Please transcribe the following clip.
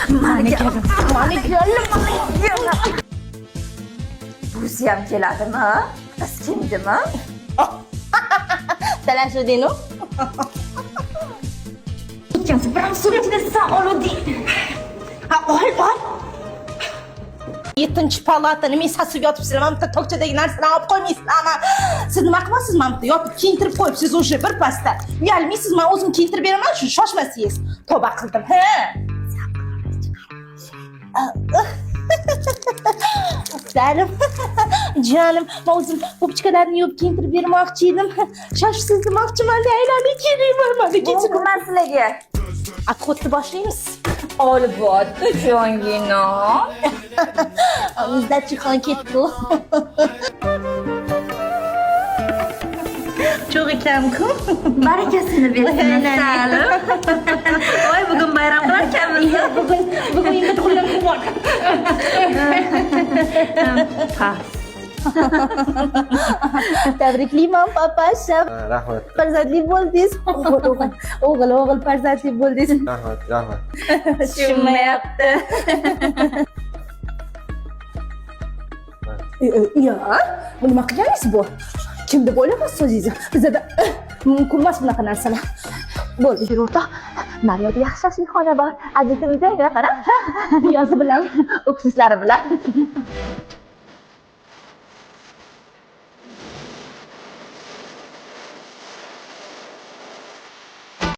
Mani kelin, mani kelin, mani kelin. Busi ham keladimi? Biz kimdimi? Talashudinu. O'tgan safar ham suv ichida san oluvding. Ha, ol, ol. Yettinchi palata, nima sasib yotibsizlar? Mana bitta tokchadagi narsalarni olib qo'ymaysizlarmi? Siz nima qilyapsiz? Mana bitta yotib kiyintirib qo'yibsiz o'sha bir pasda. Uyalmaysiz, man o'zim kiyintirib beraman, shu shoshmasangiz. Tavba qildim, ha. Asalim, jonim, man o'zim po'pchikalarni yuvib kiyintirib bermoqchi edim. Shoshibsiz demoqchiman, aylanib kelayman, mana kecha. Nima sizlarga? Отход ni boshlaymiz. Albatta, jongina. Bizda ketdi. Cho'g' ekan-ku. Barakasini bersin, asalim. Voy, bugun bayram qilarkanmiz. Bugun endi tug'ilgan kun bor. Pas. Tabriklayman, papasha. Rahmat. Farzandli bo'ldingiz. O'g'il, o'g'il, o'g'il, o'g'il farzandli bo'ldingiz. Rahmat, rahmat. Tushunmayapti. Ya, bu nima qilganingiz bu? Kim deb o'ylayapsiz o'zingizni? Bizada mumkin emas bunaqa narsalar. Bo'ldi. Yur o'rtoq, naryoqda yaxshi shashlikxona bor. Azitimda qara. Niyozi bilan Uksuslari bilan.